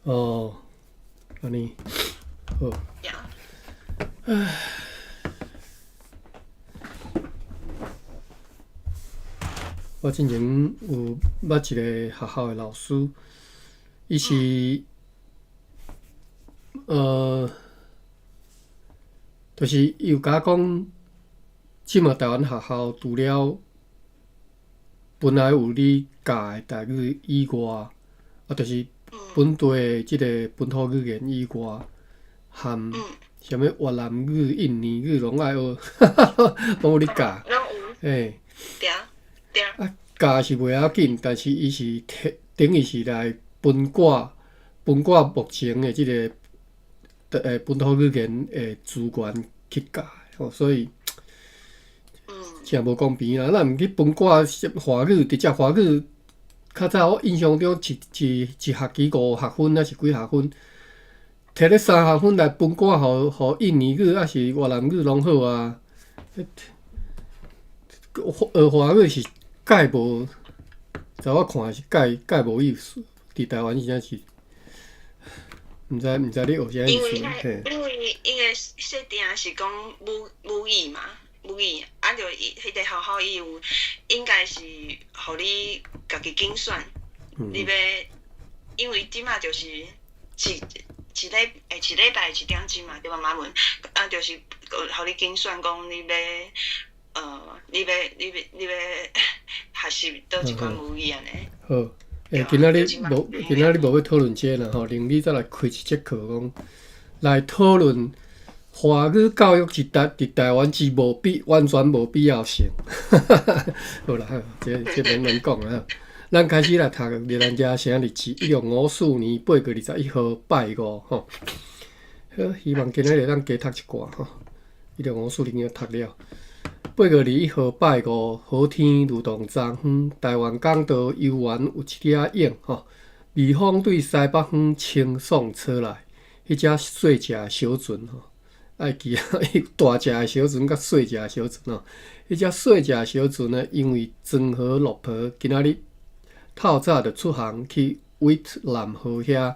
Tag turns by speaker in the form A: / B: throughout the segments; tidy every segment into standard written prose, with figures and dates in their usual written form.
A: 哦，按呢，好。
B: 對。
A: 我之前有捌一个學校的老師，伊是，就是伊有共我講，這馬台灣學校除了本來有咧教的台語以外，啊，就是本地的這个本土語言以外，含啥物越南語、印尼語攏愛學，攏有咧教。欸。啊，教是袂要緊，但是伊是提等於是來分割分割目前的這个本土語言的資源去教，吼，所以誠無公平啦。咱毋去分割華語，直接華語較早我印象中一學期5學分抑是幾學分，提咧3學分來分割，予予印尼語抑是越南語攏好啊。學華語是蓋無，在我看是蓋蓋無意思。佇台灣真正是，毋知你學啥意思？
B: 因為因為伊个設定是講母語嘛，母語啊，就伊彼个學校伊有應該是予你家己揀選，你欲因為這馬就是一一禮一禮拜一點鐘嘛，對吧？媽問啊，就是予你揀選講你欲。你欲學習佗一款母語按呢？
A: 好，欸，今仔日無今仔日無欲討論這个啦吼，另你再來開一節課講，來討論華語教育佇台灣之無必完全無必要性。好啦，好，這免亂講啦。咱開始來讀《熱蘭遮城日誌》1654年8月21號拜五吼。好，希望今仔日會當加讀一寡吼。一六五四年已經讀了。8月21號拜五，好天如同昨昏，台灣港道猶原有一領影吼，微風對西北方清爽吹來，彼隻細隻的小船吼，愛記啊，大隻的小船佮細隻的小船吼，彼隻細隻的小船呢，因為裝好落婆，今仔日透早就出航去越南河遐，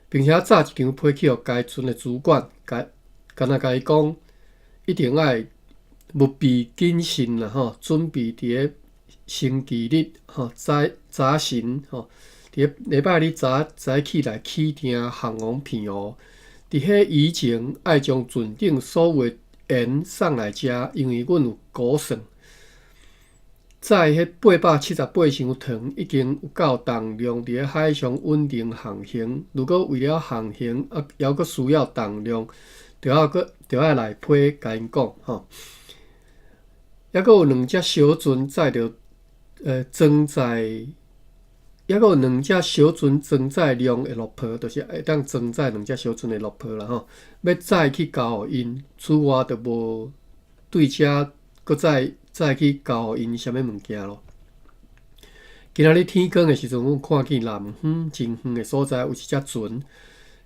A: 並且早一張批去予該船的主管，共敢若共伊講，一定愛務必謹慎啦吼，準備佇咧星期日吼早早晨吼，佇咧禮拜日早早起來起訂項王片芋。佇彼以前愛將船頂所有的鹽送來遮，因為阮有估算，載彼878箱糖已經有夠重量，佇咧海上穩定航行。如果為了航行啊，猶閣需要重量，著愛閣著愛來批共𪜶講吼。猶閣有兩隻小船載著，裝載，猶閣有兩隻小船裝載量的落婆，就是會當裝載兩隻小船的落婆啦吼。欲載去交予𪜶，此外就無對遮閣再載去交予𪜶啥物物件囉。今仔日天光的時陣，阮看見南方真遠的所在有一隻船，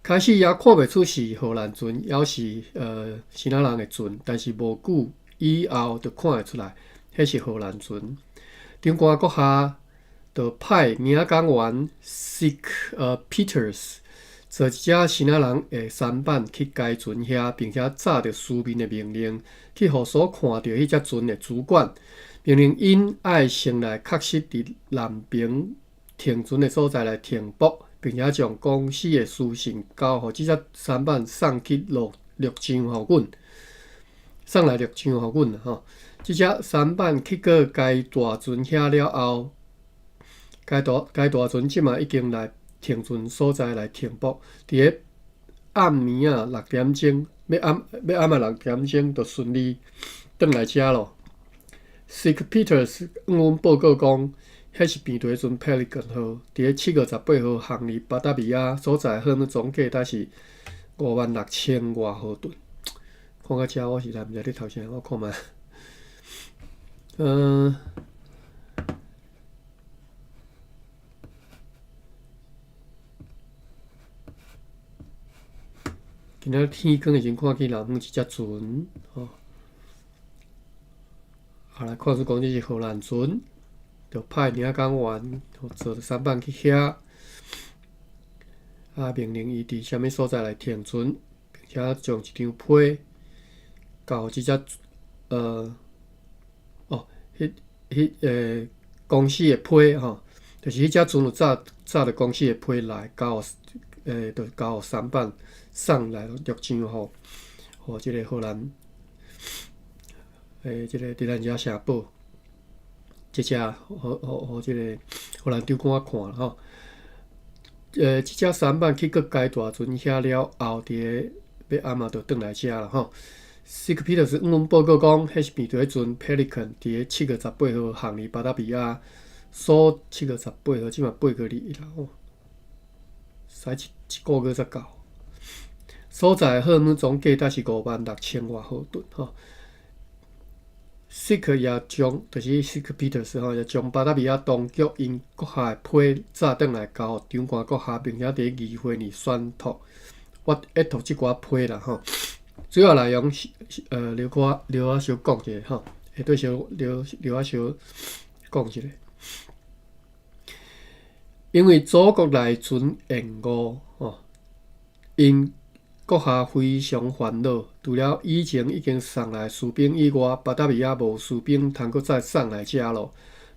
A: 開始猶看袂出是荷蘭船，猶是啥人的船，但是無久以後就看會出來，彼是荷蘭船。長官閣下就派領港員 Sick Peters 坐一隻啥人的舢板去該船遐，並且紮著書面的命令，去予所看著彼隻船的主管，命令𪜶愛先來確實佇南爿停船的所在來停泊，並且將公司的書信交予這隻舢板送去錄錄章予阮。送來錄章予阮吼，這隻舢板去過該大船遐了後，該大船這馬已經來停船所在來停泊。佇咧暗暝仔6點鐘，欲暗仔六點鐘就順利轉來遮咯。Sick Peters 向阮報告講，彼是病毒船 Pelican 號，佇咧7月18號航離巴達維亞所在，貨物總計才是56,000外荷噸。看到遮，我實在毋知咧讀啥，我看覓。今仔天光的時陣，看見南方一隻船，吼，啊來看出講這是荷蘭船，就派領港員坐舢板去遐。啊，命令伊佇啥物所在來停船，並且將一張批交予這隻哦，彼彼公司的批吼，就是彼隻船有紮紮著公司的批來交予就交予舢板送來鹿港予予這个荷蘭這个佇咱遮城堡，這隻予予予這个荷蘭長官看吼。這隻舢板去閣該大船遐了後，佇個欲暗仔就轉來遮啦吼。Sick Peters 向阮報告講，彼是面對彼陣 Pelican 佇個7月18號航離巴達維亞，所7月18號，這馬8個月啦吼，使一一個月才到。所載貨物總價值是56,000外荷盾吼。Sick 也將，就是 Sick Peters 吼，也將巴達維亞當局𪜶閣下的批紮轉來交予長官閣下，並且佇議會裡宣讀，我會讀這寡批啦吼。主要內容是劉可劉仔小講一下吼，下底小劉劉仔小講一下。因為祖國來船延誤吼，𪜶閣下非常煩惱。除了以前已經送來士兵以外，巴達維亞無士兵通閣再送來遮咯。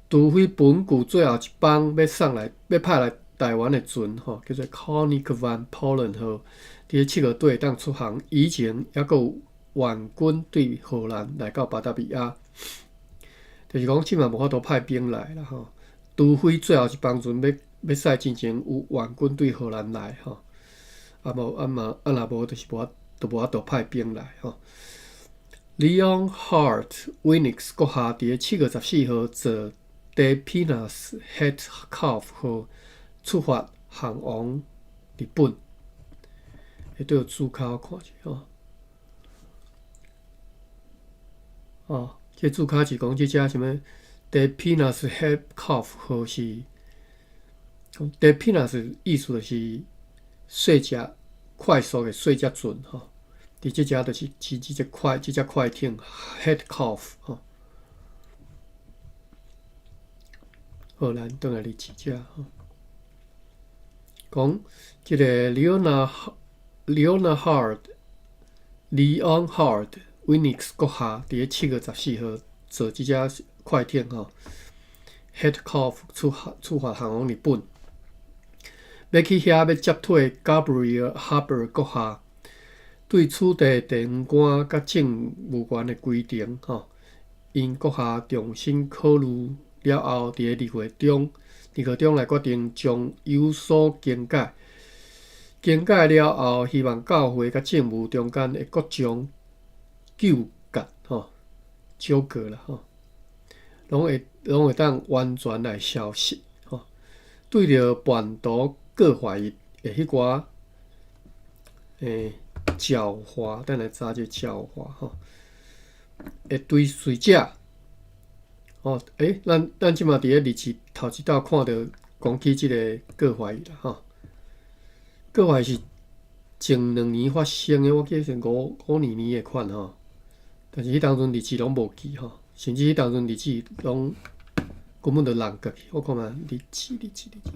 A: 除非本舊最後一班欲送來、欲派來台灣的船吼，叫做 Koninck van Polen 號，佇7月底會當出航。以前猶閣有援軍對荷蘭來到巴達維亞，就是講這馬無法度派兵來啦吼。除非最後一班船欲欲駛進前有援軍對荷蘭來吼，啊無啊嘛啊若無就是無法，就無法度派兵來吼。Leonhard Winnicks 閣下佇個7月14號坐 De Pinas Het Kalf 號出發航往日本。下底有註腳我看一下吼。哦，這註腳是講這隻啥物 De Pinas Het Kalf 號是，講 De Pinas 意思就是細隻快速的細隻船吼。佇這隻就是指這隻快這隻快艇 Het Kalf 吼。好，咱轉來日誌遮吼，講這个 Leonhard Leonhard Winnicks 閣下佇個7月14號坐這隻快艇吼，Het Kalf 出發出發航往日本，欲去遐欲接替 Gabriel Harber 閣下對此地地方官佮政務員的規定吼，𪜶閣下重新考慮了後，佇個二月中，二月中來決定將有所更改。更改了後，希望教會佮政務中間的各種糾結吼、糾葛啦吼，攏會攏會當完全來消失吼。對著叛徒告懷疑的彼寡狡猾，等來查一下狡猾吼，的追隨者吼，咱咱這馬佇咧日誌頭一道看著講起這个告懷疑啦吼。告懷是前2年發生的，我記得是五五二年的款吼，但是彼當陣日誌攏無記吼，甚至彼當陣日誌攏根本就漏過去。我看覓日誌日誌日誌。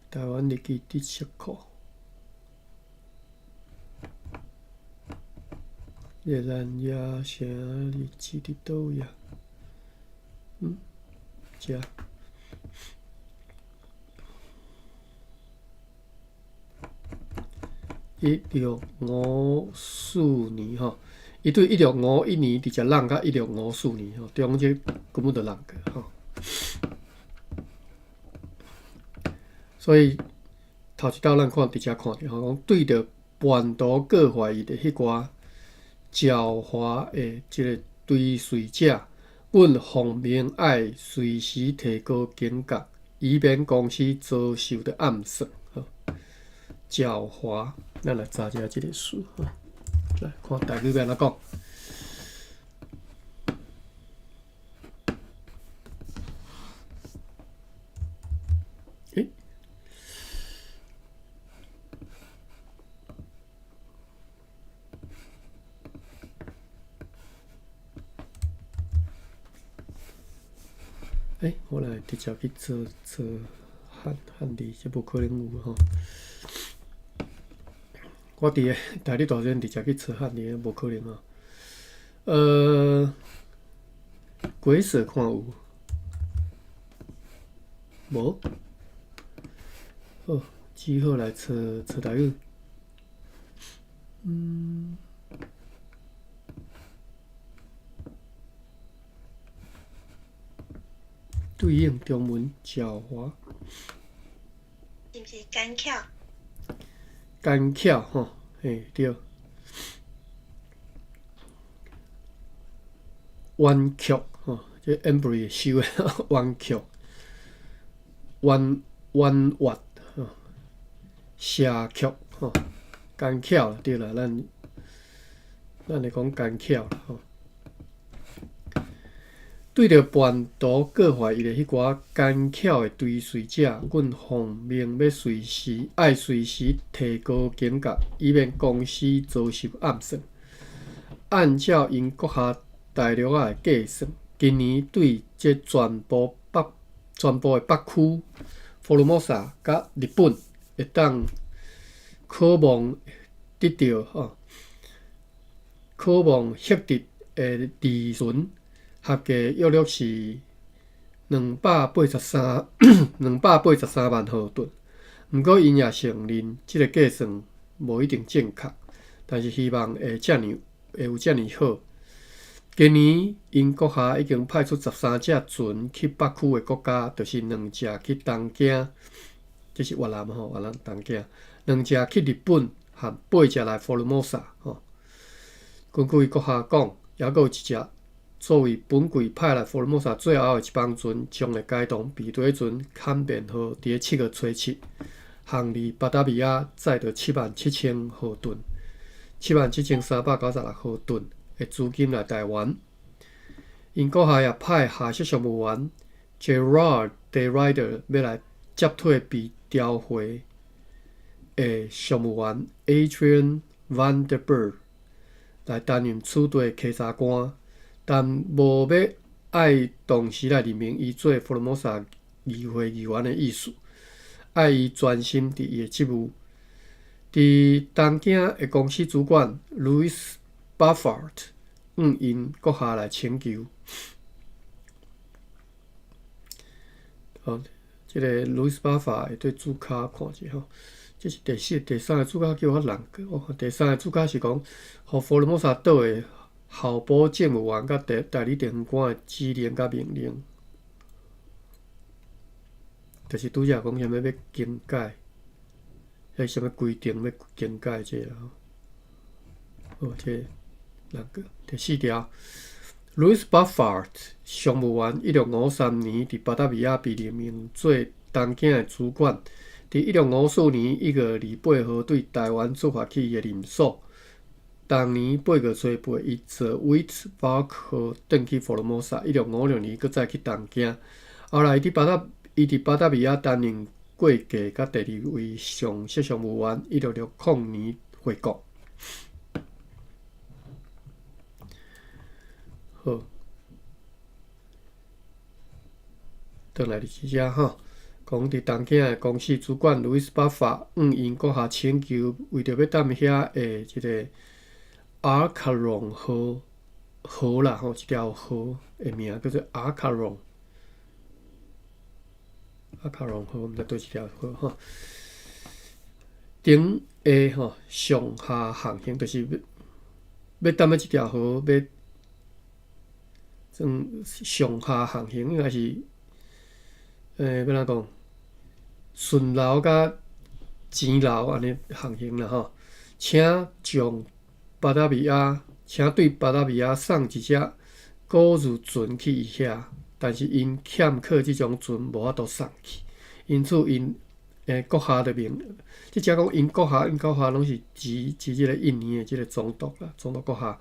A: 台灣日記知識庫，熱蘭遮城日誌佇佗位啊？遮。1654年吼，伊對1651年直接浪到1654年吼，中間根本就浪過吼。所以頭一道咱看直接看著吼，講對著叛徒告懷疑的彼寡狡猾的這个追隨者，阮奉命愛隨時提高警覺，以免公司遭受著暗算。狡猾，咱來查一下這个詞，來看台語欲按怎講。欸，我來直接去做做漢漢字，這無可能有吼。我佇個台立大學直接去查漢字，無可能啊。鬼舍看有無？好，只好來查查台語。對應中文狡猾。
B: 是毋是奸巧？
A: 奸巧吼，嘿對。彎曲吼，這 Embry 修的彎曲，彎彎彎吼，斜曲吼，奸巧對啦，咱咱會講奸巧啦吼。對著叛徒告發伊的彼寡奸巧的追隨者，阮奉命欲隨時愛隨時提高警覺，以免公司遭受暗算。按照𪜶閣下大陸仔的計算，今年對這全部北全部的北區、福爾摩沙佮日本，會當可望得著吼，可望獲得的利潤。合計約略是283 283萬荷頓。毋過，𪜶也承認這个計算無一定正確，但是希望會遮爾會有遮爾好。今年，𪜶閣下已經派出13隻船去北區的國家，就是兩隻去東京，這是越南吼，越南東京；兩隻去日本，和八隻來福爾摩沙吼。根據閣下講，猶閣有一隻。作為本季派來福爾摩沙最後的一班船，將會偕同備底船坎變號，佇咧7月初7，航離巴達維亞，載著77,000荷頓，77,396荷頓的資金來台灣。𪜶閣下也派下屬商務員 Gerard de Ruyter 欲來接替被調回的商務員 Adrian van der Burgh 來擔任此地的稽查官。但無欲愛同時來任命伊做福爾摩沙議會議員的意思，愛伊專心佇伊的職務。佇東京的公司主管 Louis Buffard 向𪜶閣下來請求。好，這个 Louis Buffard 會對主跤看者吼，這是第四、第三个主跤叫我人，我看第三个主跤是講，予福爾摩沙島的候補政務員佮代代理地方官的指令佮命令，就是拄才講啥物欲更改，彼啥物規定欲更改這個啦。好，這兩個第四條，Louis Buffard 商務員，1653年佇巴達維亞被任命做東京的主管。佇1654年1月28號對台灣出發去伊的任所。同年8月初8，伊坐威特巴克號轉去福爾摩沙。1656年，閣再去東京。後來，伊佇巴達維亞擔任會計佮第二位上席商務員。1660年回國。好，轉來佇遮吼，講佇東京的公司主管路易斯巴法向𪜶閣下請求，為著欲踮遐的這个阿卡隆河河啦吼，一條河的名叫做阿卡隆，阿卡隆河，毋知佗一條河吼。頂下吼上下航行，就是欲欲踮咧這條河欲算上下航行，應該是欲按怎講？順流佮前流按呢航行啦吼，請將巴達維亞，請對巴達維亞送一隻古字船去伊遐，但是𪜶欠缺這種船，無法度送去，因此𪜶閣下就命，這只講𪜶閣下，𪜶閣下攏是指指這个印尼的這个總督啦，總督閣下，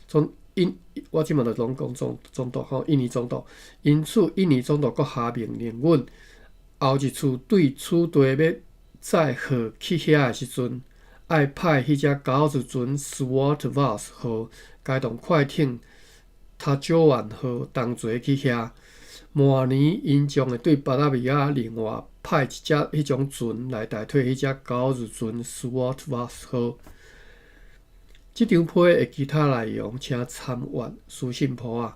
A: 總𪜶我這馬就攏講總總督吼，印尼總督，因此印尼總督閣下命令阮後一次對此地欲載貨去遐的時陣，愛派彼隻九字船 Swart Vos 號，偕同快艇塔九萬號同齊去遐。明年𪜶將會對巴達維亞另外派一隻彼種船來代替彼隻九日船 Zwartwacht 號。這張批的其他內容，請參閱書信簿仔。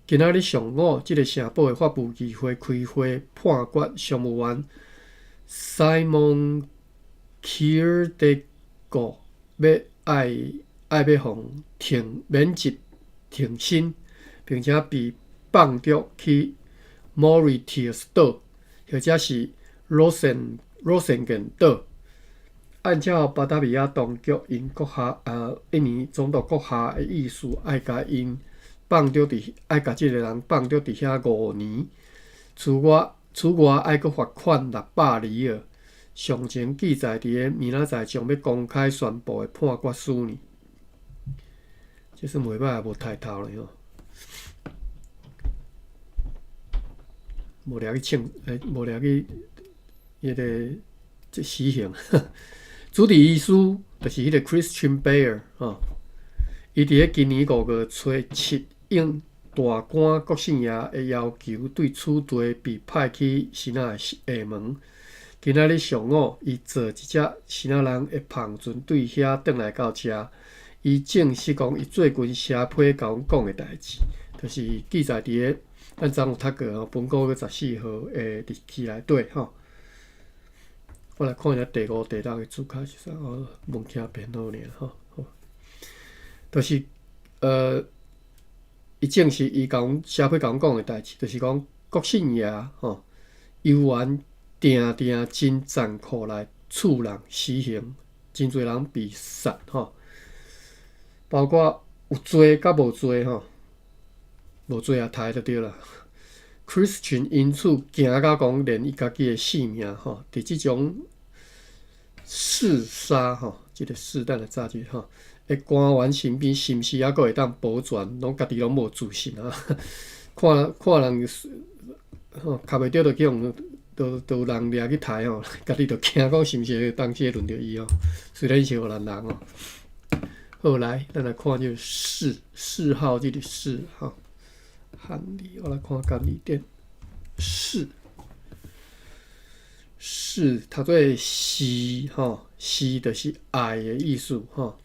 A: 今仔日上午，這个城堡的法務議會開會判決商務員 Simon Kierkegaard 欲愛愛欲予停免職停薪，並且被放逐去 Mauritius 島，或者是 Rosingen 島。按照巴達維亞當局𪜶閣下印尼總督閣下的意思，愛共𪜶放逐佇愛共這个人放逐佇遐5年。此外，愛閣罰款600里爾。詳情記載佇个明仔載將欲公開宣布的判決書呢。這算袂䆀，無刣頭咧吼。無掠去槍，無掠去彼个這死刑。主治醫師就是彼个 Christian Beyer 吼，伊佇咧今年5月初7應大官國姓爺的要求，對此地被派去支那廈門。今仔日上午，伊坐一隻支那人的帆船對遐轉來到遮。伊證實講，伊最近寫批共阮講的代誌，就是記載佇咧咱昨有讀過吼，本五月14號的日期內底吼。我來看一下第五、第六个字卡是啥？哦，物件編號爾吼。就是伊證實伊共阮寫批共阮講的代誌，就是講國姓爺吼，猶原定定真殘酷來處人死刑，真濟人被殺吼，包括有罪佮無罪吼，無罪也刣就對啦。Christian 因此驚到講，連伊家己的性命吼，佇這種弒殺吼，這个弒咱來早字吼，的官員身邊，是毋是猶閣會當保全？攏家己攏無自信啊！看看人吼，敲袂著就去予都有人掠去刣吼，家己就驚講是毋是當時會輪著伊吼？雖然是荷蘭人吼。好來，咱來看這个嗜嗜好，這个嗜吼。漢字，我來看簡字典，嗜嗜讀做嗜吼，嗜就是愛的意思吼，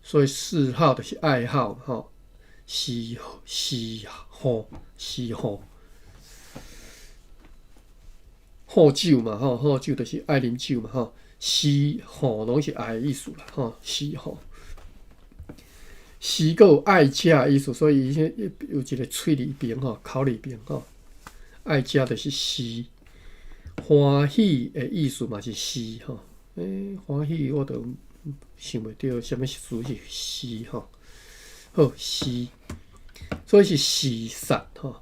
A: 所以嗜好就是愛好吼，嗜嗜好嗜好，好酒嘛吼，好酒就是愛啉酒嘛吼，嗜好攏是愛的意思啦吼，嗜好。嗜閣有愛食的意思，所以伊有一个喙字邊吼，口字邊吼，愛食就是嗜，歡喜的意思嘛是嗜吼。歡喜我都想袂著啥物詞是嗜吼。好，嗜，所以是嗜殺吼。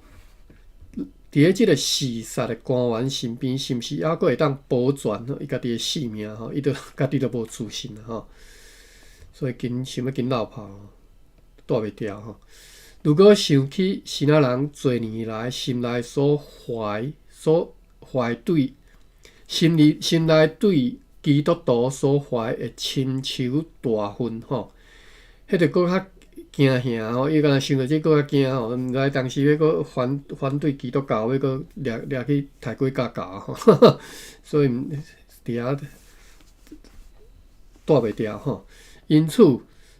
A: 佇咧這个嗜殺的官員身邊，是毋是猶閣會當保全伊家己的性命吼？伊都家己都無自信吼。所以緊想欲緊落跑，蹛袂牢吼。如果想起支那人濟年來心內所懷所懷對心裡心內對基督徒所懷的深仇大恨吼，彼就閣較驚嚇吼。伊敢若想著這閣較驚吼，毋知當時欲閣反對基督教，欲閣掠掠去刣幾架教吼。所以佇遐蹛袂牢吼。因此，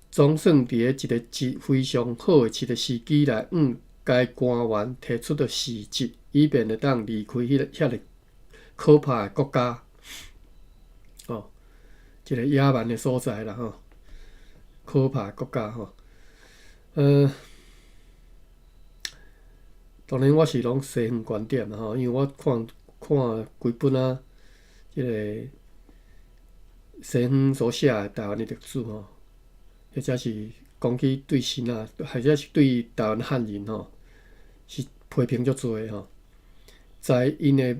A: 總算佇咧一个一非常好的一个時機來向該官員提出著辭職，以便會當離開彼个遐爾可怕的國家，哦，一個野蠻的所在啦吼，可怕的國家吼。當然我是攏西方觀點啦吼，因為我看看規本仔，這个西方所寫的台灣的歷史吼，或者是講起對支那，或者是對台灣漢人吼，是批評足濟吼。在𪜶的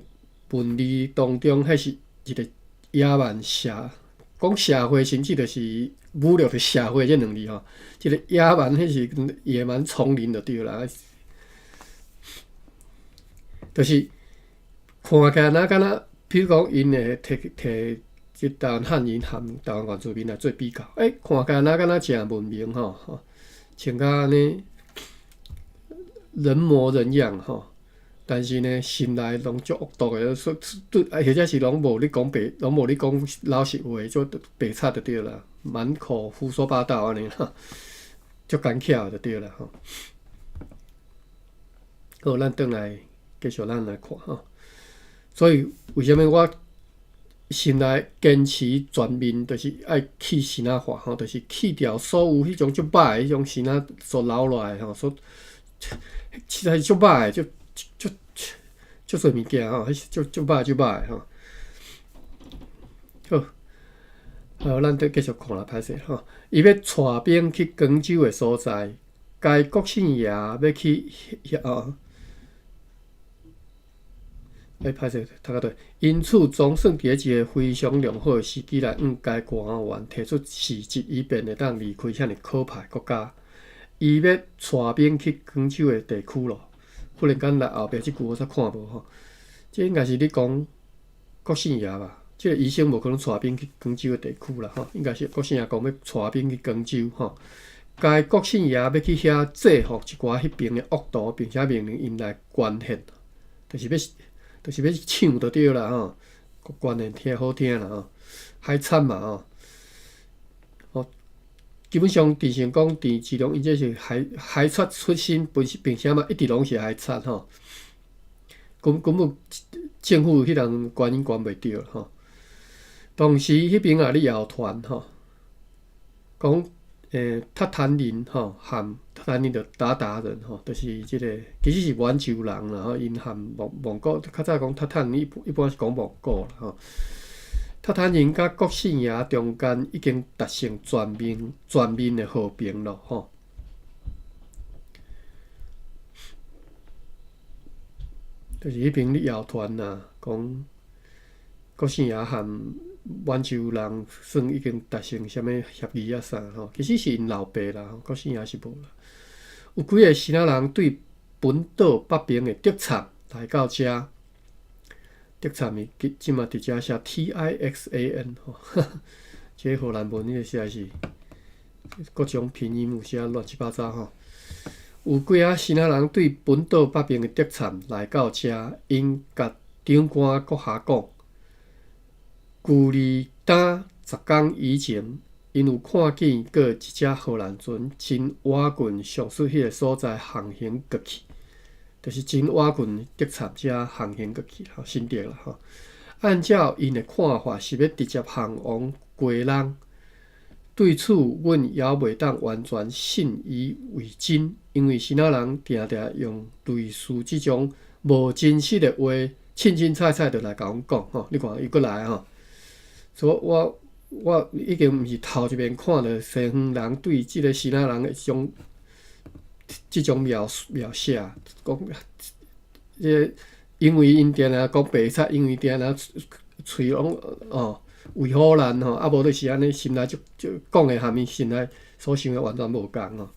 A: 文字當中，彼是一個野蠻社，講社會甚至就是侮辱的社會這兩字吼。這个野蠻，彼是野蠻叢林就對啦，就是看起來若敢若，比如講𪜶會提提這台灣漢人和台灣原住民來做比較，看起來若敢若誠文明吼，吼，穿甲按呢人模人樣吼。但是呢，心內攏足惡毒的，說對，或者是攏無咧講白，攏無咧講老實話，做白賊就對啦，滿口胡說八道按呢，足奸巧就對啦吼。好，咱轉來繼續，咱來看吼。所以為啥物我心內堅持全面，就是愛去支那化吼，就是去掉所有彼種足歹的彼種支那所留落來吼，所實在是足歹的，足足足濟物件吼，彼是足足歹足歹吼。好，好，咱再繼續看啦，歹勢吼。伊欲帶兵去光州的所在，該國姓爺欲去遐哦。欸，歹勢，讀較對。因此，總算佇咧一个非常良好的時機來向該官員提出辭職，以便會當離開遐爾可怕的國家。伊欲帶兵去光州的地區咯。忽然間來後壁這句我煞看無吼，這應該是咧講國姓爺吧？這个醫生無可能帶兵去光州的地區啦吼，應該是國姓爺講欲帶兵去光州吼。該國姓爺欲去遐制服一寡彼爿的惡徒，並且命令𪜶來捐獻，就是欲。就是欲搶就對啦吼，觀念聽好聽啦吼，海產嘛吼，吼，基本上鄭成功、鄭芝龍𪜶這是海海賊出身，本身並且嘛一直攏是海賊吼，根根本政府彼人管𪜶管袂著吼。同時彼爿也咧謠傳吼，講韃靼人吼，和韃靼人就韃靼人吼，就是這个其實是滿洲人啦吼，𪜶和蒙蒙古較早講韃靼，一一般是講蒙古啦吼。韃靼人佮國姓爺中間已經達成全面全面的和平咯吼。就是彼爿咧謠傳啦，講國姓爺和滿洲人算已經達成啥物協議啊啥吼，其實是𪜶老爸啦，國姓爺是無啦。有幾个支那人對本島北爿的竹杉來到遮，竹杉伊這馬佇遮寫 TIXAN 吼，這個荷蘭文，這個實在是各種拼音有時仔亂七八糟吼。有幾仔支那人對本島北爿的竹杉來到遮，𪜶共長官閣下講。距離今10工以前，𪜶有看見過一隻荷蘭船真倚近上述彼个所在航行過去，就是真倚近竹杉遮航行過去，吼，新竹啦吼。按照𪜶的看法，是欲直接航往基隆。對此，阮猶袂當完全信以為真，因為支那人定定用類似這種無真實的話，凊凊彩彩就來共阮講吼。你看，伊閣來吼。所以我我已經毋是頭一遍看著西方人對這个支那人的這種這種描描寫，講這個因為𪜶定定講白賊，因為定定喙攏哦維護咱吼，啊無就是按呢，心內就就講的和𪜶心內所想的完全無仝吼。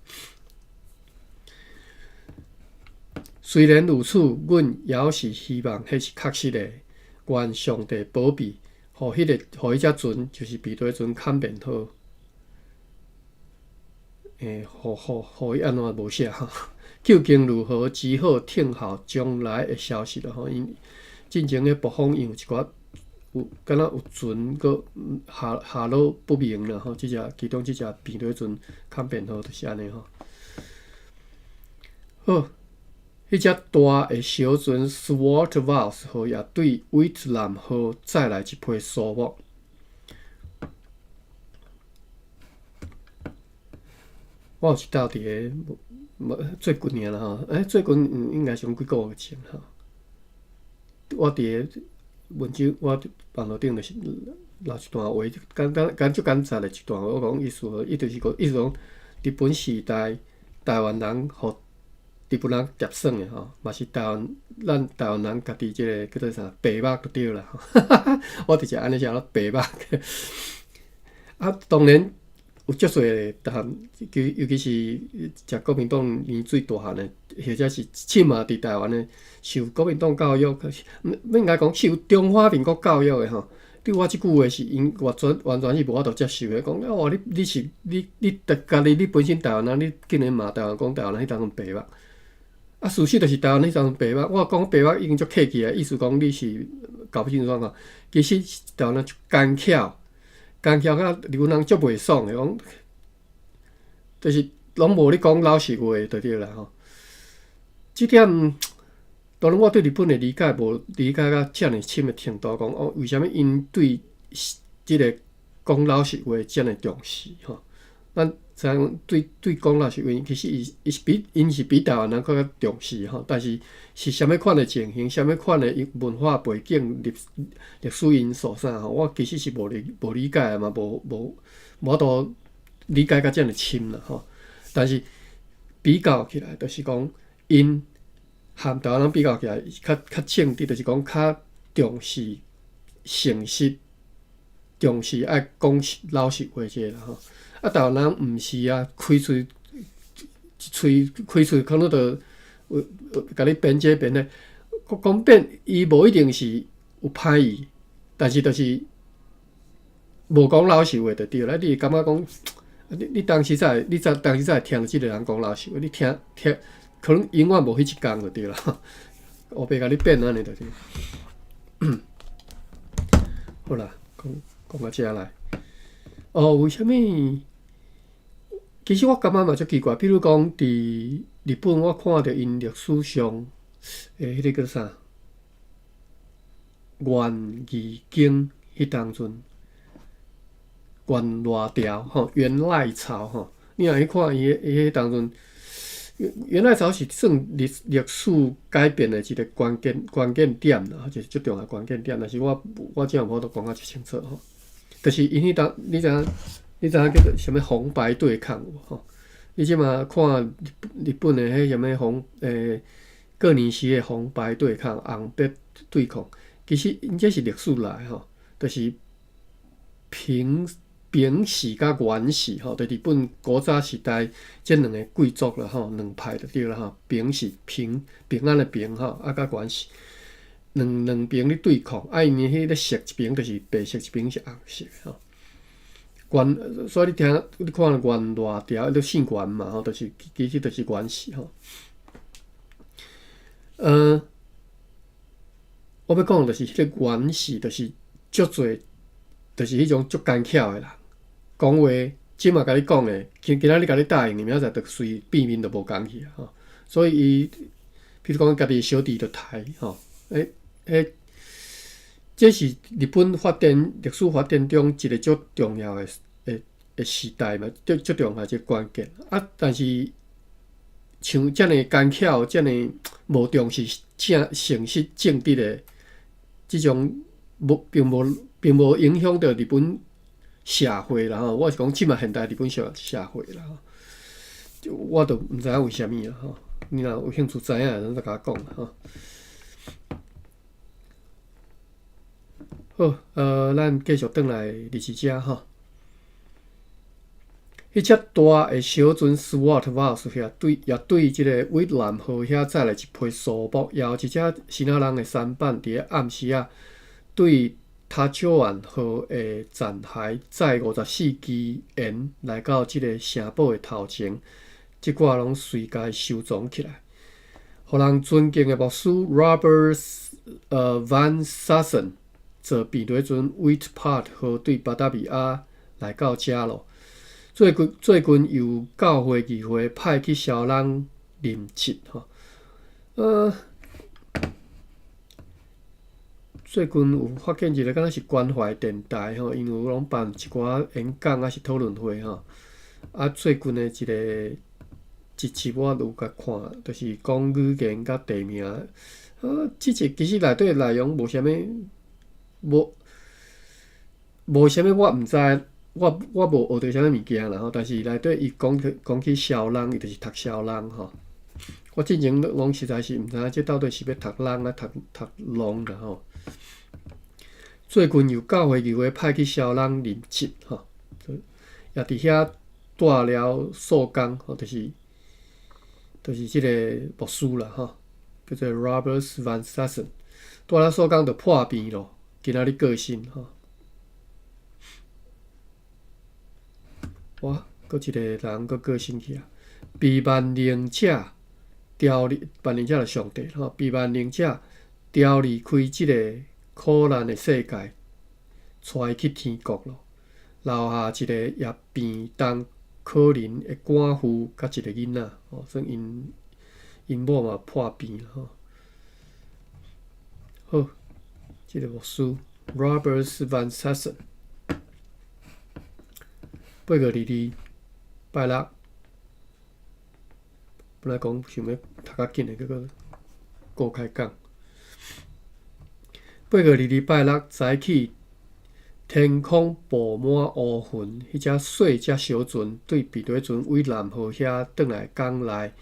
A: 雖然如此，阮猶是希望彼是確實的，願上帝保庇。予彼个，予彼隻船，就是彼得船坎便號，欸，予予予伊按怎無寫吼？究竟如何，只好聽候將來的消息了吼。因進前彼暴風因有一寡有，敢若有船閣下下落不明啦吼。這隻其中這隻彼得船坎便號就是按呢吼。好。彼隻大的小船 Zwarte Vos 號也對威特南號載來一批蘇木。我有一道佇个，最近爾啦吼，欸，最近應該是講幾个月前吼。我佇个文章，我網路頂就是留一段話，簡單簡足簡單的一段話。我講意思，伊就是講，意思講日本時代台灣人予日本人夾耍的吼，嘛是台灣咱台灣人家己這个叫做啥白目就對啦。我直接按呢寫咯，白目。啊，當然有足濟的，尤尤其是食國民黨年最大漢的，或者是起碼佇台灣的受國民黨教育，毋應該講受中華民國教育的吼。對我這句話是𪜶完全完全是無法度接受的，講哦，你你是你你家己你本身台灣人，你竟然罵台灣講台灣人彼當陣白目。啊，事實就是台灣彼陣白目，我講白目已經足客氣啊，意思講你是搞不清楚狀況。其實台灣人足奸巧，奸巧甲日本人足袂爽的，講就是攏無咧講老實話就對啦吼。這點當然我對日本的理解無理解到遮爾深的程度，講哦，為啥物𪜶對這个講老實話遮爾重視吼？咱知影對講老實話，其實伊伊是比𪜶是比台灣人閣較重視吼。但是是啥物款的情形，啥物款的文化背景、歷史因素啥吼，我其實是無理解嘛，無法度理解甲遮爾深啦吼。但是比較起來，就是講𪜶和台灣人比較起來，較正直，就是講較重視誠實，重視愛講老實話這个啦吼。啊，台灣人毋是啊，開喙一喙開喙，可能就有共你編這編彼，講變伊無一定是有歹意，但是就是無講老實話就對啦。你會感覺講，你當時才會，你才當時才會聽著這個人講老實話，你聽聽可能永遠無彼一工就對啦。烏白共你變按呢就對。好啦，講講到遮來。哦，為啥物？其實我感覺嘛足奇怪，比如講佇日本，我看著𪜶歷史上的彼个叫啥？源義經彼當陣，源賴朝吼，源賴朝吼，你若去看伊彼當陣，源賴朝是算歷史改變的一个關鍵點啦，就是足重要關鍵點。但是我這樣無法度講甲足清楚吼。就是𪜶彼當，你知影？你知影叫做啥物紅白對抗無吼？你這馬看日本的彼啥物紅過年時的紅白對抗、紅白對抗，其實𪜶這是歷史來吼，就是平氏佮源氏吼，就日本古早時代這兩个貴族啦吼，兩派就對啦吼，平氏平平安的平吼，啊佮源氏兩邊咧對抗，啊𪜶彼个色一邊就是白色，一邊是紅色吼。源，所以你聽你看源賴朝，都姓源嘛吼，就是其實就是源氏吼。我欲講就是彼个源氏，就是足濟，就是彼種足奸巧的人，講話這馬共你講的，今仔日共你答應，你明仔載就隨變面就無仝去啊吼。所以伊，比如講家己的小弟就刣吼，這是日本發展歷史發展中一个足重要的時代嘛，足重要一个關鍵。啊，但是像遮爾奸巧、遮爾無重視正誠實正直的這種，無並無影響著日本社會啦吼。我是講這馬現代日本社會啦吼，我都毋知影為啥物啦吼。你若有興趣知影，再共我講吼。好，咱繼續轉來二十節吼。彼隻大的小船 Swart Vos 遐對，也對這个威南河遐載來一批樹木，也有一隻新仔人的舢板，佇咧暗時仔對塔石灣河的殘骸載54支鹽來到這个城堡的頭前，這寡攏隨共收藏起來。予人尊敬的牧師 Robert Van Sassen 坐便輪船 Witpad 河對巴達維亞來到遮咯。最近由教會議會派去蕭朗任職吼。最近有發現一个敢若是關懷電台吼，𪜶有攏辦一寡演講抑是討論會吼。啊，最近的一个一集我有共看，就是講語言佮地名。這集其實內底內容無啥物，無啥物，我毋知，我無學著啥物物件啦吼。但是內底伊講起蕭朗，伊就是讀蕭朗吼。我進前攏實在是毋知影，這到底是欲讀朗抑讀浪啦吼。最近由教會議會派去蕭朗任職吼，也佇遐帶了數工吼，就是這个牧師啦吼，叫做 Robert Van Sassen，帶了數工就破病咯，今仔日過身吼。哇，閣一个人閣過身去啊！被萬靈者調離萬能者就上帝吼，被萬能者調離開這个苦難的世界，帶伊去天國咯，留下一個也病重可憐的寡婦佮一个囡仔，吼，算𪜶𪜶某嘛破病吼。好，這个牧師 Robert Van Sassen，8月22拜六，本來講想欲讀較緊的，結果閣開講。8月22拜六早起，天空布滿烏雲，彼隻細隻小船對避雷船偉南號遐轉來港內，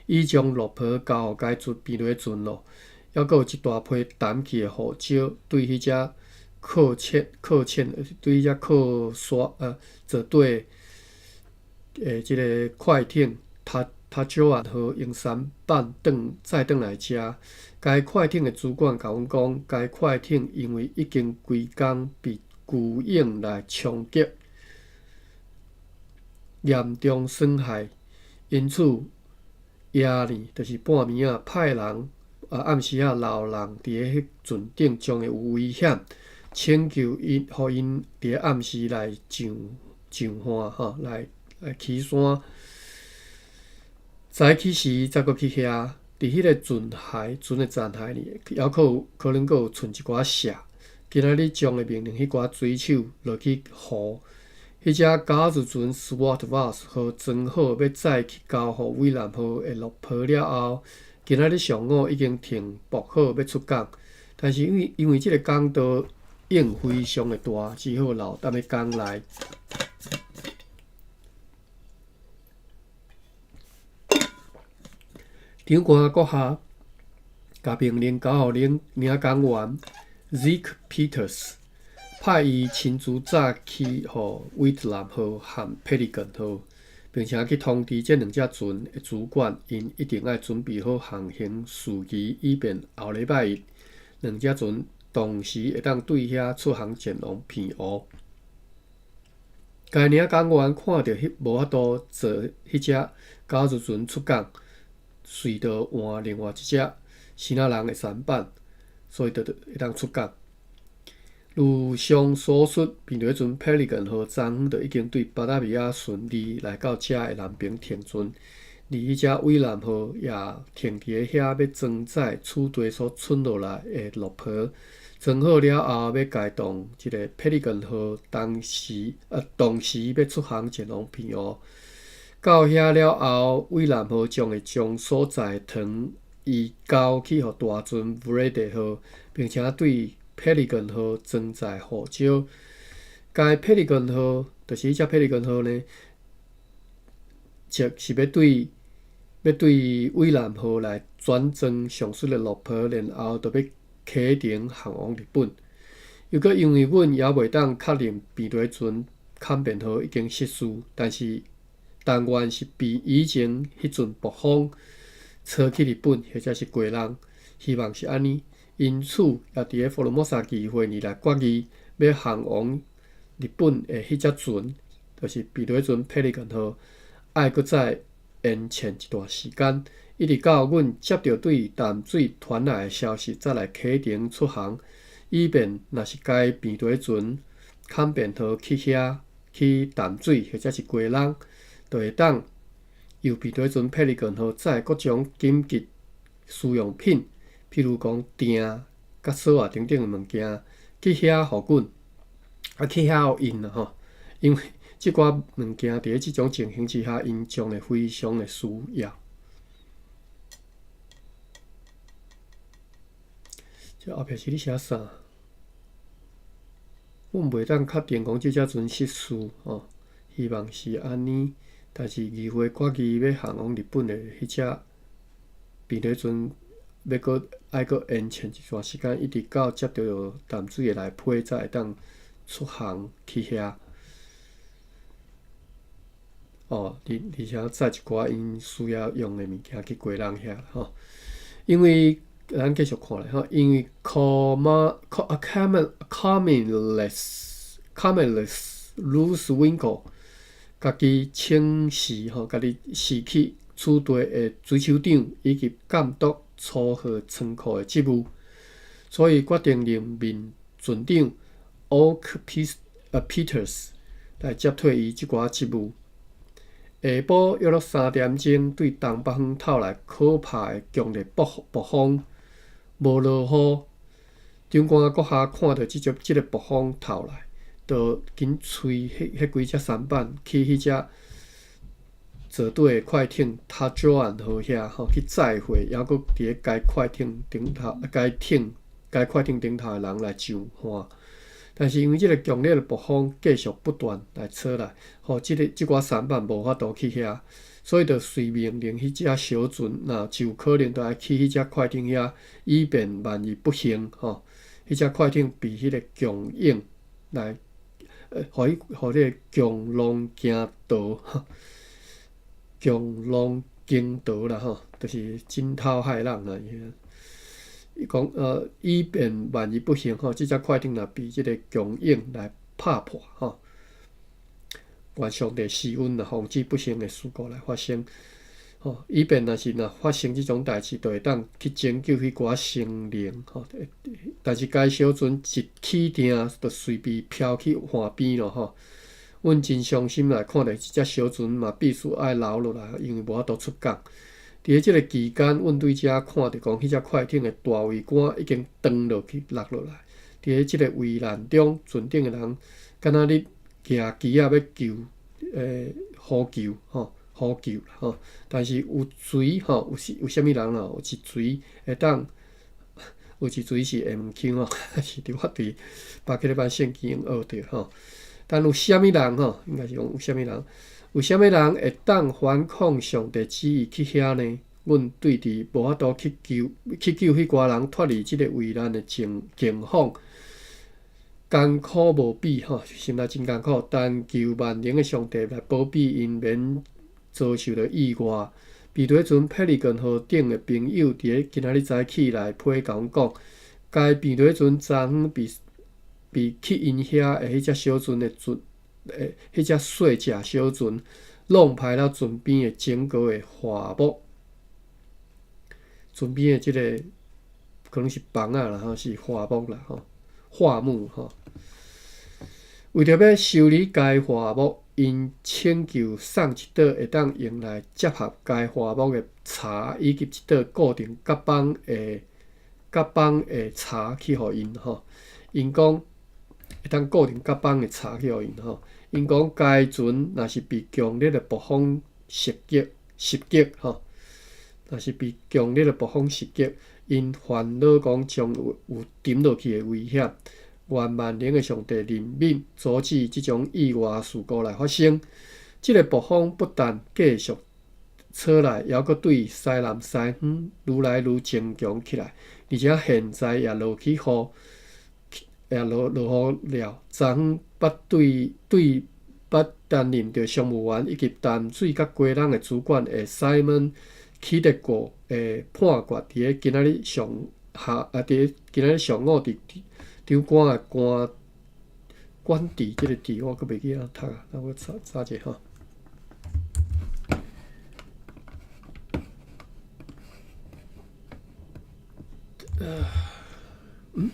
A: 已將落坡交予該船避雷船咯。猶閣有一大批淡去的胡椒，對彼隻靠淺靠淺，對彼隻靠沙坐底的這个快艇，塔塔石岸號用舢板轉載轉來遮。該快艇的主管共阮講，該快艇因為已經規工被巨湧來衝擊，嚴重損害，因此夜呢，就是半暝仔派人暗時仔留人佇咧彼船頂，將會有危險，請求𪜶，予𪜶佇咧暗時來上上岸吼，來來起山。早起時才閣去遐，佇彼个船骸、船的殘骸裡，猶閣有可能閣有賰一寡石。今仔日將會命令彼寡水手落去湖，彼隻膠子船 Swart Vos 號裝好欲載去交予偉南號的落坡了後，今仔日上午已經停泊好欲出港，但是因為因為這个港道湧非常的大，只好留踮咧港內。長官閣下，共命令交予領領港員 Zeke Peters，派伊親自載去予偉南號和佩利根號，並且去通知這兩隻船的主管，𪜶一定愛準備好航行事宜，以便後禮拜一兩隻船同時會當對遐出航前往澎湖。該領港員看著彼無法度坐彼隻膠子船出港。隨著換另外一隻支那人的舢板，所以就會當出港。如上所述，避雷船 Pelican 號昨昏就已經對巴達維亞順利來到遮的南爿停船，而彼隻偉南號也停佇咧遐，欲裝載此地所存落來的落坡。裝好了後，欲共動這个 Pelican 號當時同時欲出航前往澎湖。到遐了後，偉南號將會將所載糖移交去予大船 Vrede 號，並且對 Pelican 號裝載胡椒。該 Pelican 號，就是彼隻 Pelican 號呢，則是欲對欲對偉南號來轉裝上述的落坡，然後就欲啟程航往日本。又閣因為阮猶袂當確認避雷船坎變號已經失事，但是但願是比以前彼陣暴風吹去日本，或者是過人，希望是按呢。因此，也佇咧福爾摩沙議會裡來決議，欲航往日本的彼隻船，就是避雷船佩利根號，愛閣再延遲一段時間，一直到阮接著對淡水傳來的消息，才來啟程出航，以便若是該避雷船坎變號去遐去淡水，或者是基隆。就會當由避雷船佩利根號載各種緊急需用品，譬如講釘、佮鎖仔等等的物件，去遐予阮，啊去遐予𪜶啦吼，因為這寡物件佇咧這種情形之下，𪜶將會非常的需要。這後壁是咧寫啥？阮袂當確定講這隻船失事吼，希望是按呢。但是議會決議欲航往日本的彼隻避雷船，欲閣愛閣延遲一段時間，一直到接著淡水的來批，才會當出航去遐。哦，而而且載一寡𪜶需要用的物件去基隆遐吼。因為咱繼續看咧吼，因為 Comilus Comilus Ruthwinkel 家己請辭吼，家己辭去此地的水手長以及監督粗貨倉庫的職務，所以決定任命船長 Oak Peters 來接替伊這寡職務。下晡約莫3點鐘，對東北方透來可怕的強烈暴暴風，無落雨。長官閣下看著這隻這个暴風透來，就緊催彼彼幾隻舢板去彼隻座底的快艇塔祖岸號遐吼去載貨，猶閣佇咧該快艇頂頭，該艇該快艇頂頭的人來上岸。但是因為這个強烈的暴風繼續不斷來吹來，予這个這寡舢板無法度去遐，所以就隨命令彼隻小船，若就可能就愛去彼隻快艇遐，以便萬一不幸吼，彼隻快艇被彼个強湧來，予伊予這个強浪驚倒，強浪驚倒啦吼，就是驚濤駭浪啦。伊講，以便萬一不幸吼，這隻快艇若被這个強湧來拍破吼，願上帝施恩啦，防止不幸的事故來發生吼。以便若是若發生這種代誌，就會當去拯救彼寡生靈吼。但是該小船一起碇，就隨被飄去岸邊咯吼。阮真傷心來看著這隻小船嘛，必須愛留落來，因為無法度出港。佇咧這个期間，阮對遮看著講，彼隻快艇的大桅杆已經斷落去落落來。佇咧這个危難中，船頂的人敢若咧舉旗仔欲求，呼救吼，呼救吼。但是有誰吼，有是有啥物人咯？有一錘會當，有一錘是下門腔吼，是佇我佇巴克禮班聖經學著吼。但有啥物人吼？應該是講有啥物人？有啥物人會當反抗上帝旨意去遐呢？阮對佇無法度去救去救彼寡人脫離這个危難的境境況，艱苦無比吼，心內真艱苦。但求萬能的上帝來保庇𪜶，免遭受著意外。彼得船佩利根號頂的朋友佇咧今仔日早起來批共阮講，該彼得船昨昏被被去𪜶遐的彼隻小船的船。彼隻細隻小船弄歹了船邊的整個的帆木，船邊的這个可能是帆仔啦吼，是帆木啦吼，帆木吼。為著欲修理該帆木，𪜶請求送一桌會當用來接合該帆木的柴，以及一桌固定甲板的甲板的柴去予𪜶吼。𪜶講會當固定甲板的柴去予𪜶吼。𪜶講該船若是被強烈的暴風襲擊襲擊吼，若是被強烈的暴風襲擊，𪜶煩惱講將有有沉落去的危險。願萬能的上帝憐憫，阻止這種意外事故來發生。這个暴風不但繼續吹來，猶閣對西南西方愈來愈增強起來，而且現在也落起雨，也落落雨了。昨昏捌對對捌擔任著商務員以及淡水佮雞籠的主管的 Simon 起得過的判決，佇咧今仔日上下啊，佇咧今仔日上午佇長官的官官邸這个字我閣袂記按怎讀啊，等我查查者吼。嗯。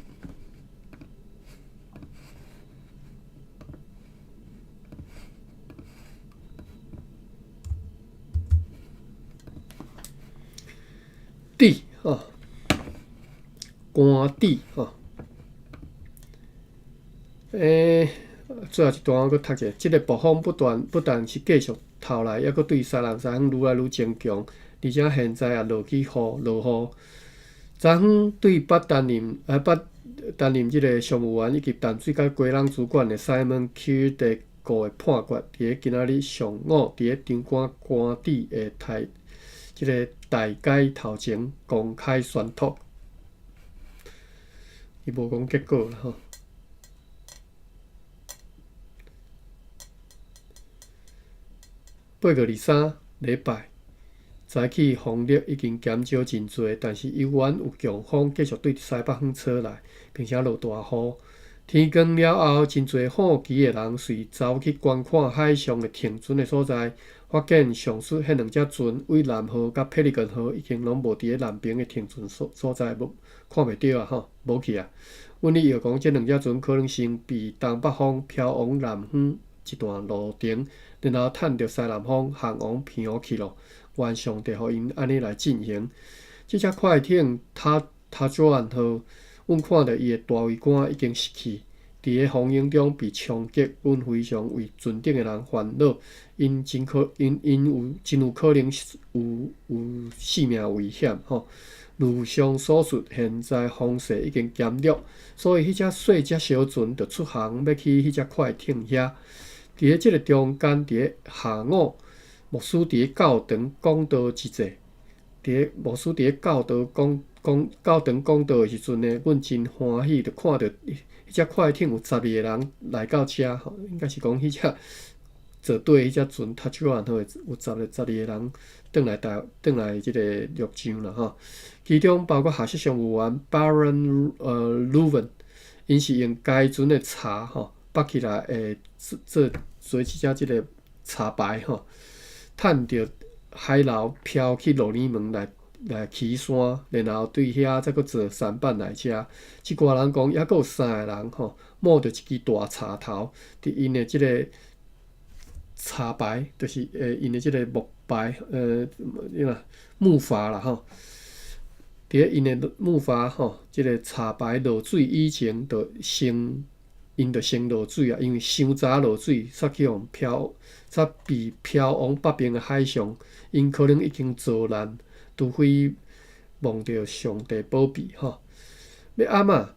A: 邸吼，官邸吼。最後一段我閣讀者，這个暴風不斷不但是繼續透來，猶閣對西南西方愈來愈增強，而且現在也落起雨，落雨。昨昏對捌擔任啊捌擔任這个商務員以及淡水佮雞籠主管的 Simon 起得過的判決，佇咧今仔日上午佇咧長官官邸的台這个大街頭前公開宣讀，伊無講結果啦吼。8月23禮拜，早起風力已經減少真濟，但是猶原有強風繼續對西北方吹來，並且落大雨。天光了後，真濟好奇的人隨走去觀看海上的停船的所在，發發現上述彼兩隻船對南號佮佩利根號已經攏無佇咧南爿的停船所在，無看袂著啊吼，無去啊。阮咧臆講，這兩隻船可能先被東北風飄往南方一段路程，然後趁著西南風航往澎湖去咯。願上帝予𪜶按呢來進行。這隻快艇塔塔卓蘭號，阮看著伊的大桅杆已經失去。佇咧風湧中被衝擊，阮非常為船頂的人煩惱，𪜶真可，𪜶𪜶有真有可能有性命危險吼。如上所述，現在風勢已經減弱，所以彼隻細隻小船就出航欲去彼隻快艇遐。佇咧這个中間，佇咧下午，牧師佇咧教堂講道之際，佇咧牧師佇咧教堂講講教堂講道的時陣呢，阮真歡喜，就看著彼隻快艇有12個人來到遮吼，應該是講彼隻坐底彼隻船塔手岸號有12個人轉來台轉來這个陸上啦吼。其中包括下屬商務員 Baron Louven，𪜶是用該船的柴吼縛起來會做做做這隻這个柴牌吼，趁著海流飄去鹿耳門來起山，然後對遐再閣坐舢板來遮。這寡人講，猶閣有三个人吼，摸著一支大柴頭，佇𪜶的這个柴牌，就是𪜶的這个木牌，木筏啦吼。佇咧𪜶的木筏吼，這个柴牌落水以前，就先𪜶就先落水啊，因為傷早落水，煞去予飄，煞被飄往北邊的海上，𪜶可能已經遭難。除非蒙著上帝保庇吼。欲暗啊，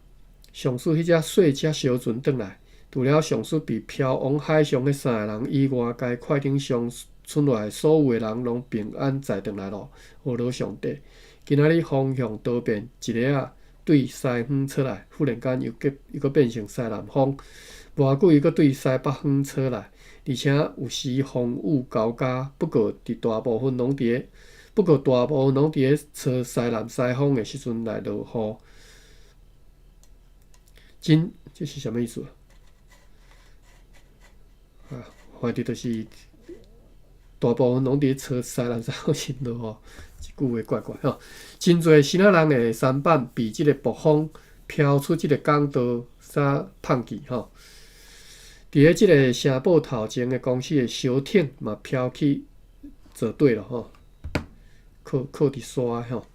A: 上述彼隻細隻小船轉來，除了上述被飄往海上彼三个人以外，該快艇上賰落來所有的人攏平安載轉來咯。呵咾上帝！今仔日風向多變，一下仔對西方吹來，忽然間又閣又閣變成西南風，無偌久又閣對西北方吹來，而且有時風雨交加。不過佇大部分攏佇咧。不過大部分攏佇咧吹西南西風的時陣來落雨。真，這是啥物意思啊？反正就是大部分攏佇咧吹西南西風時落雨，這句話怪怪吼。真濟支那人的舢板被這个暴風飄出這个港道，煞膨去吼。佇咧這个城堡頭前的公司的小艇嘛飄去坐底囉吼。靠靠佇沙吼，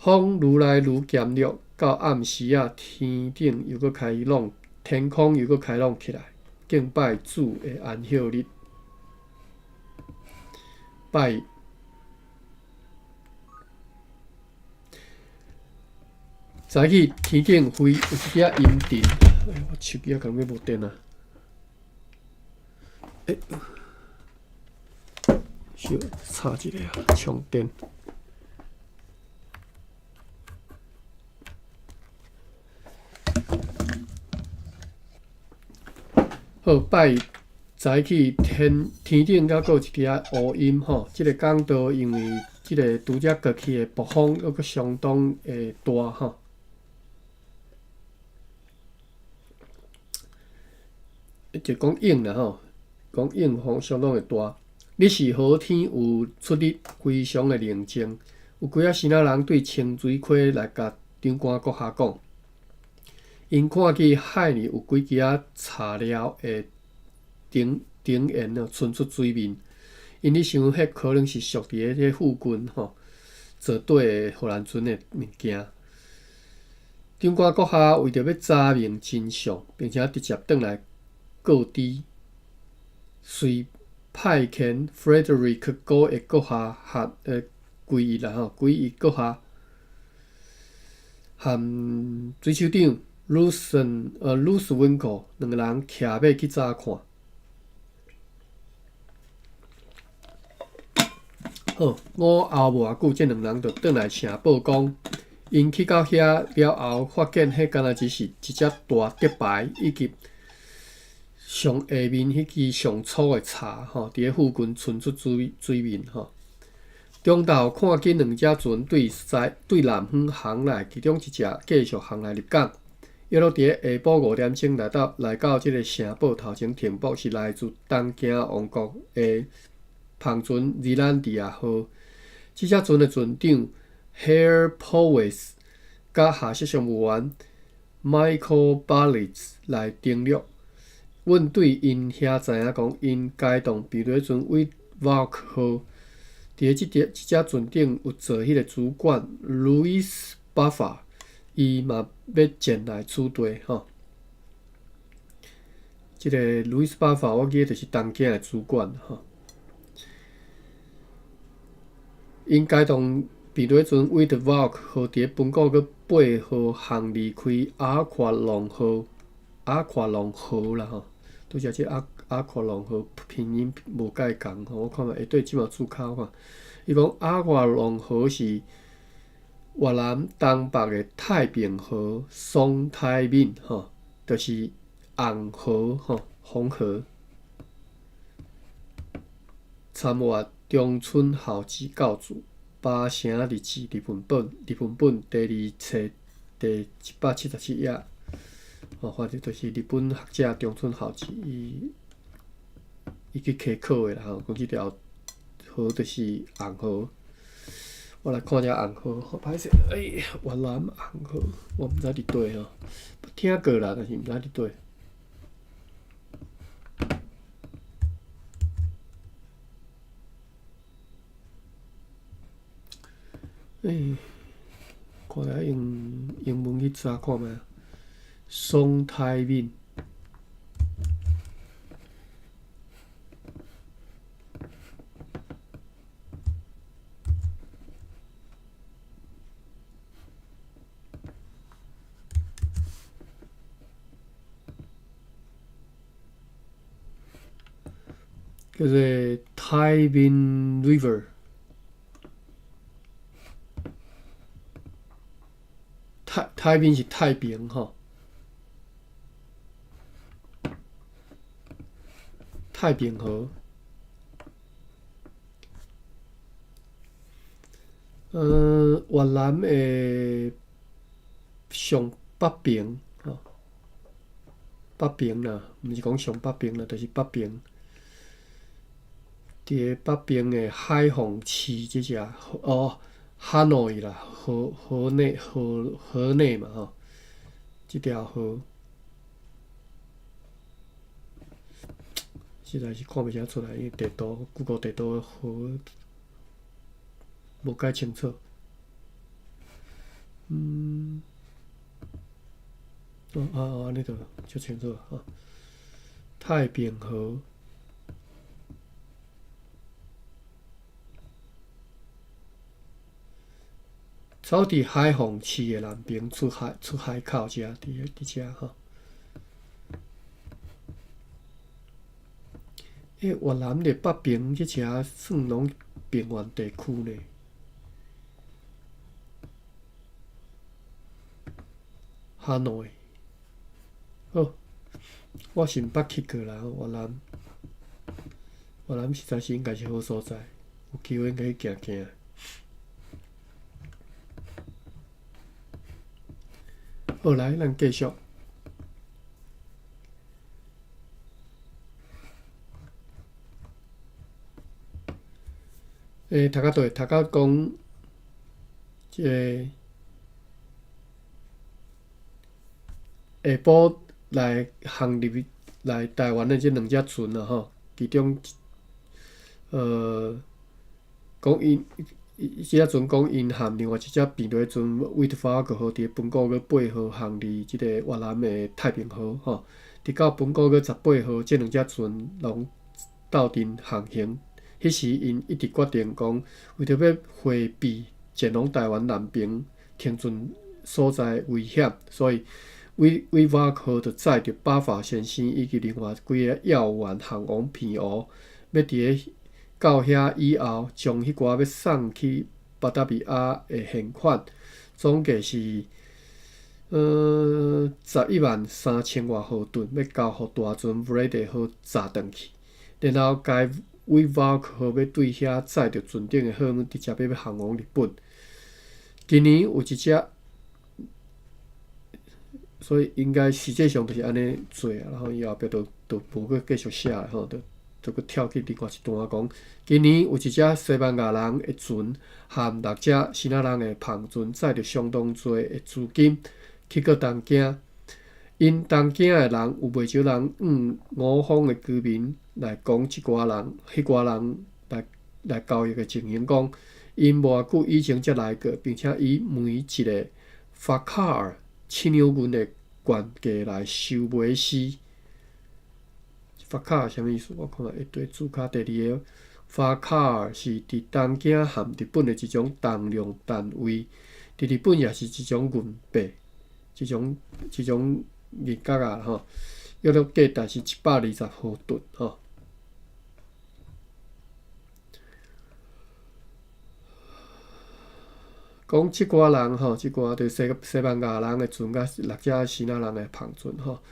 A: 風愈來愈減弱，到暗時仔，天頂又閣開朗，天空又閣開朗起來，敬拜主的安息日。拜早起天頂飛有一支陰雲，哎，我手機仔敢欲無電啊？欸小插一下啊，充電。好，拜早起天天頂猶閣有一支仔烏雲吼，這个講道因為這个拄才過去的暴風猶閣相當的大吼。就講湧啦吼，講湧風相當的大。日是好天有出日，非常的寧靜。有幾仔支那人對清水溪來共長官閣下講，𪜶看見海裡有幾支仔柴料的頂頂緣哦，伸出水面。𪜶咧想，彼可能是屬佇咧這附近吼，坐底的荷蘭船的物件。長官閣下為著欲查明真相，並且直接轉來告知，隨派遣 Frederick 古一閣下和歸一啦吼，歸一閣下和水手長 Russwinkel 兩个人騎馬去查看。好，午後無偌久，這兩人就轉來呈報講，𪜶去到遐了後，發現彼敢若只是一隻大竹排以及上下面彼支上粗的柴吼，佇咧附近伸出水面吼。中晝看見兩隻船對西對南方航來，其中一隻繼續航來入港，約莫佇咧下晡5點鐘來到這个城堡頭前停泊，是來自東京王國的帆船 Zeelandia 號。這隻船的船長 Herr Powys 佮下屬商務員 Michael Barlitz 來登陸。阮對𪜶遐知影講，𪜶開動避雷船 Witvalk 號，佇咧這隻這隻船頂有坐彼个主管 Louis Buffa，伊嘛欲前來此地吼。這个 Louis Buffa 我記得就是東京的主管吼。𪜶開動避雷船 Witvalk 號，佇咧本港閣8號航離開阿誇龍號，阿誇龍河啦吼。拄才這阿誇龍河拼音無蓋仝吼，我看覓下底這馬註腳看，伊講阿誇龍河是越南東北的太平河松太敏吼，就是紅河吼，紅河。參閱中村孝之教注，巴城日誌日文本，日文本第二冊第177頁。哦，反正就是日本學者中村孝之伊伊去稽考的啦吼，講這條河就是紅河。我來看一下紅河，好歹勢，哎，越南紅河，我毋知佇佗吼，聽過啦，但是毋知佇佗。欸，看來用英文去查看覓。松太敏，叫做太敏 River。太敏是太平吼。太平河，越南的上北邊吼，北邊啦，毋是講上北邊啦，就是北邊。佇咧北邊的海防市這隻哦，哈內啦，河河內河河內嘛吼，這條河。實在是看袂啥出來，因為地圖，Google 地圖河無介清楚。哦啊哦，按呢就足清楚吼。太平河，走佇海防市的南邊出海口遮，佇遮吼。欸，越南的北邊這遮算攏平原地區呢。哈內，好，我是毋捌去過啦，越南，越南實在是應該是好所在，有機會應該去行行。好，來，咱繼續。欸，讀到佗？讀到講，這个下晡來航入來台灣的這兩隻船啊吼，其中，講𪜶，這隻船講𪜶和另外一隻避雷船 Witvalk 號佇本國閣8號航離這個越南的太平河吼，直到本國閣18號，這兩隻船攏鬥陣航行。彼時，𪜶一直決定講，為著欲迴避前往台灣南邊停船所在危險，所以 Witvalk 號就載著巴法先生以及另外幾个要員航往澎湖，欲佇咧到遐以後，將彼寡欲送去巴達維亞的現款，總計是113,000外荷盾，欲交予大船 Vrede 號載轉去，然後該 Witvalk 號欲對遐載著船頂的貨物，直接欲航往日本。今年有一隻，所以應該實際上就是按呢做啊，然後伊後壁就無閣繼續寫吼，就就閣跳去另外一段講，今年有一隻西班牙人的船和六隻支那人的帆船載著相當濟的資金去到東京。𪜶東京的人有袂少人向五方的居民來講，這寡人、彼寡人來來交易的情形，講𪜶無偌久以前才來過，並且以每一個法卡爾七兩銀的原價來收買死。法卡爾啥物意思？我看一對註卡第二個，法卡爾是佇東京和日本的一種重量單位，佇日本也是一種銀幣，一種一種銀角仔吼，約略價值是120毫盾吼。講這寡人吼，這寡就西西班牙人的船佮六隻支那人的帆船吼，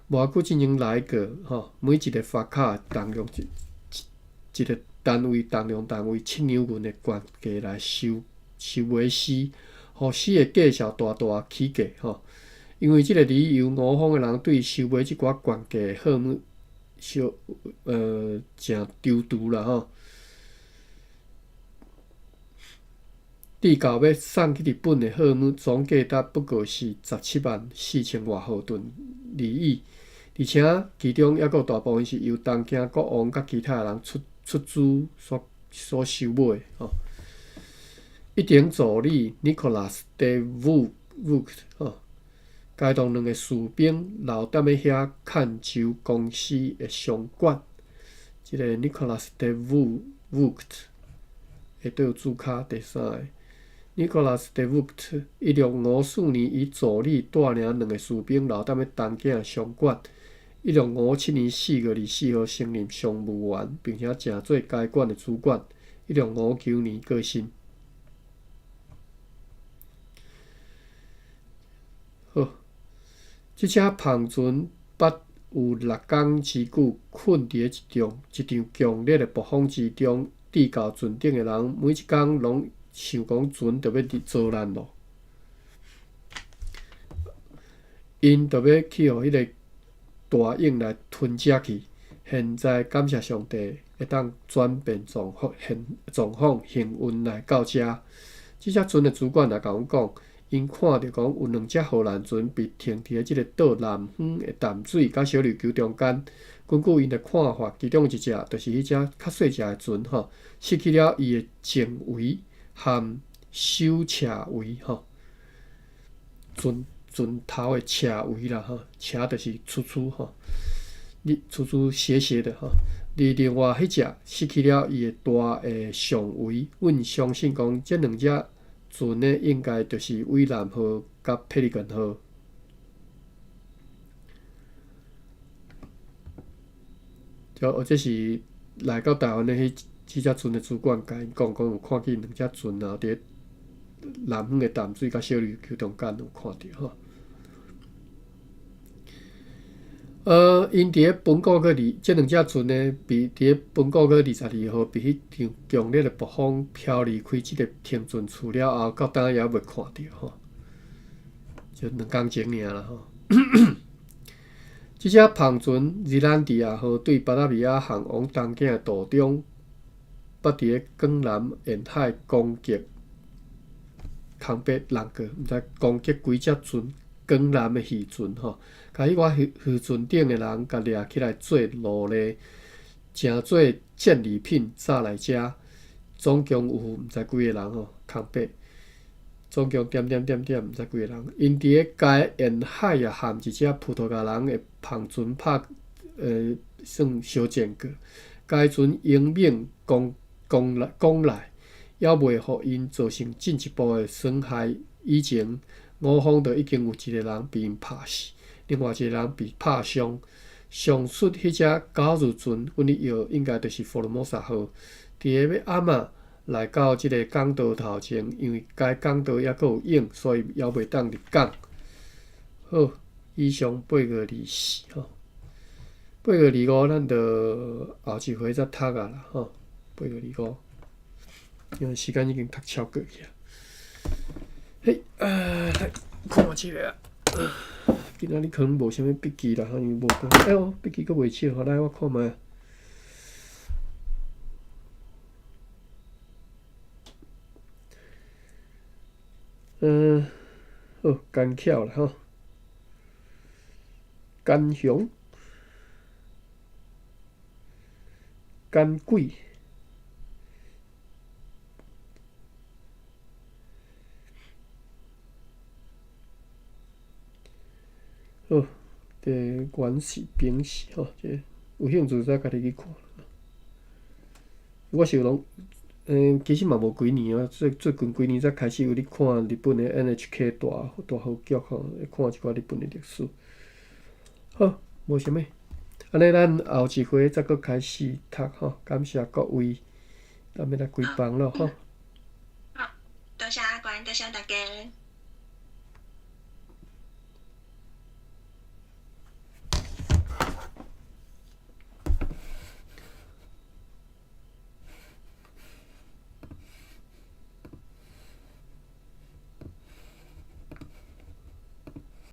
A: 無偌久進前來過吼，每一個發卡重量一一個單位重量單位七兩銀的原價來收收買死，予死的價數大大起價吼。因為這個理由，五方的人對收買這寡原價的貨物小誠躊躇啦吼。至到欲送去日本的貨物總價值不過是174,000外毫盾而已，而且其中猶閣有大部分是由東京國王佮其他人出出資所所收買的。吼，一等助理 Nicholas de Vogt 吼，偕同兩個士兵留踮咧遐看守公司的商館。這個 Nicholas de Vogt 下底有註卡第三個。Nicholas de Vogt 1654年以助理帶領兩個士兵留踮咧東京的商館。1657年4月24號升任商務員，並且正做該館的主管。1659年過身。好，這隻帆船捌有六工之久，困佇咧一場一場強烈的暴風之中，至到船頂的人每一工攏想講船就欲遭難咯，𪜶就欲去予彼個大湧來吞食去。現在感謝上帝，會當轉變狀況，狀況幸運來到遮。這隻船的主管也共阮講，𪜶看著講有兩隻荷蘭船被停佇咧這個島南方的淡水佮小琉球中間。根據𪜶的看法，其中一隻就是彼隻較細隻的船吼，失去了伊的前桅和首斜桅吼，船船頭的斜桅啦吼，斜就是粗粗吼，你粗粗斜斜的吼。而另外彼隻失去了伊的大的上桅，阮相信講，這兩隻船呢，應該就是偉南號佮佩利根號。就這是來到台灣的彼這隻船的主管共𪜶講，講有看見兩隻船啊，佇南方的淡水佮小琉球中間有看著吼。𪜶佇咧本國閣二，這兩隻船呢，被佇咧本國閣22號被彼場強烈的暴風飄離開這個停船處了後，到今猶未看著吼，就兩工前爾啦吼。這隻帆船日蘭迪亞號對巴達維亞航往東京的途中，捌佇咧江南沿海攻擊空白人過，毋知攻擊幾隻船，江南的漁船吼，共彼寡漁漁船頂的人共掠起來做奴隸，成做戰利品載來遮，總共有毋知幾個人吼，空白，總共點點點點毋知幾個人，𪜶佇咧該沿海也和一隻葡萄牙人的帆船拍，算相戰過，該船勇猛攻攻來攻來，猶未予𪜶造成進一步的損害以前，五方就已經有一個人被𪜶拍死，另外一個人被拍傷。上述彼隻九字船，阮咧臆應該就是福爾摩沙號。佇咧欲暗仔來到這個港道頭前，因為該港道猶閣有湧，所以猶袂當入港。好，以上8月24吼，8月25咱就後一回再讀啊啦吼。8月25，因為時間已經讀超過去啊。嘿，來看一下。今仔日可能無啥物筆記啦，因為無講。哎喲，筆記閣袂少，來我看覓。嗯，好，艱巧啦吼。艱雄、艱鬼，好，這原始丙式吼，這有興趣再家己去看。我想攏，其實嘛無幾年啊，最近幾年才開始有咧看日本的 NHK 大和劇吼，看一寡日本的歷史。好，無啥物，按呢咱後一回再閣開始讀吼，感謝各位，咱欲來關房囉吼。
B: 好，多謝阿關，多謝大家。